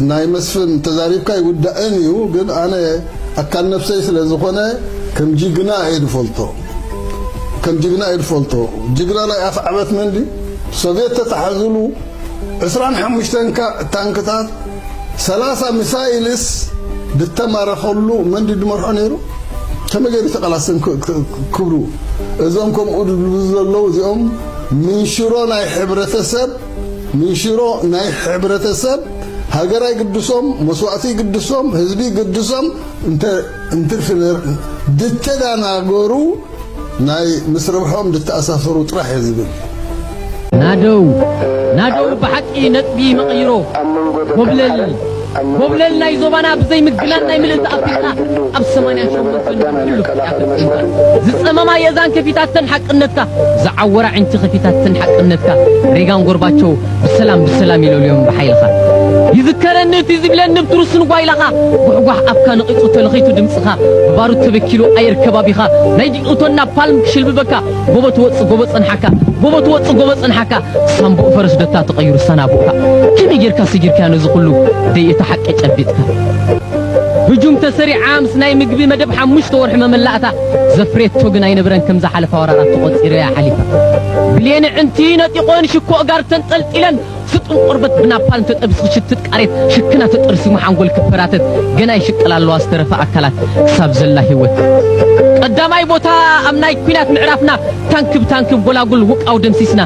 ናይ መስፍን ተዛሪብካ ይውዳእን እዩ፣ ግን ኣነ ኣካል ነፍሰይ ስለ ዝኾነ ከም ጅግና እየ ዝፈልጦ። ከም ጅግና እየ ዝፈልጦ። ጅግና ናይ ኣፍዓበት መንዲ ሶቪየት ተታሓዝሉ ዕስራን ሓሙሽተን ካ-፣ ታንክታት፣ ሰላሳ ሚሳይልስ ዝተማረኸሉ መንዲ ዝመርሖ ነይሩ። ከመይ ገይሩ ተቓላሰን ክ-፣ ክ-፣ ክብሩ? እዞም ከምኡ ዝብሉ ዘለዉ እዚኦም ምንሽሮ ናይ ሕብረተሰብ፣ ምንሽሮ ናይ ሕብረተሰብ፣ ሃገር ኣይግድሶም፣ መስዋእቲ ይግድሶም፣ ህዝቢ ይግድሶም፣ እንተ-፣ እንትርፊ ነር-፣ ዝተዳናገሩ ናይ ምስ ረብሖም ዝተኣሳሰሩ ጥራሕ እየ ዝብል። ናደው፣ ናደው ብሓቂ ነጥቢ መቐይሮ። ጎብለል፣ ጎብለል ናይ ዞባና ብዘይ ምግናን ናይ ምልእቲ ኣፍሪቃ ኣብ ሰማንያ ሸሞንተ ዝጸመማ የእዛን ከፊታተን ሓቅነትካ፣ ዝዓወራ ዕንቲ ከፊታተን ሓቅነትካ፣ ሬጋን ጎርባቸው ብሰላም ብሰላም ይለልዮም ብሓይልኻ። ይዝከረኒ እቲ ዝብለኒ ብትሩስን ጓይላኻ፣ ጓሕጓሕ ኣፍካ ነቒጹ ተለኺቱ ድምጽኻ፣ ብባሩድ ተበኪሉ ኣየር ከባቢኻ፣ ናይ ዲኡቶን ናፓልም ክሽልብበካ፣ ጎቦ ትወጽእ ጎቦ ጸንሓካ፣ ጎቦ ትወጽእ ጎቦ ጸንሓካ፣ ሳምቡእ ፈረስ ደታ ተቐይሩ ሰናቡእካ። ከመይ ጌርካ ሰጊርካዮ ነዚ ኩሉ ደይ እቲ ሓቂ ጨቢጥካ? ህጁም ተሰሪዓ ምስ ናይ ምግቢ መደብ ሓሙሽተ ወርሒ መመላእታ፣ ዘፍሬቶ ግን ኣይነበረን፣ ከም ዝሓለፋ ወራራት ተቖጺሩ እያ ሓሊፋ። ብሌን ዕንቲ ነጢቖን ሽኮ ጋር ተንጠልጢለን፣ ስጡም ቆርበት ብናፓልም ተጠቢሱ ሽትት ቃሬት ሽክና ተጠርሲሙ ሓንጎል ክፈራተት ገና ይሽቅል ኣለዋ ዝተረፈ ኣካላት ክሳብ ዘላ ህይወት። ቀዳማይ ቦታ ኣብ ናይ ኲናት ምዕራፍና ታንክ ብታንክ ጎላጉል ውቃው ደምሲስና።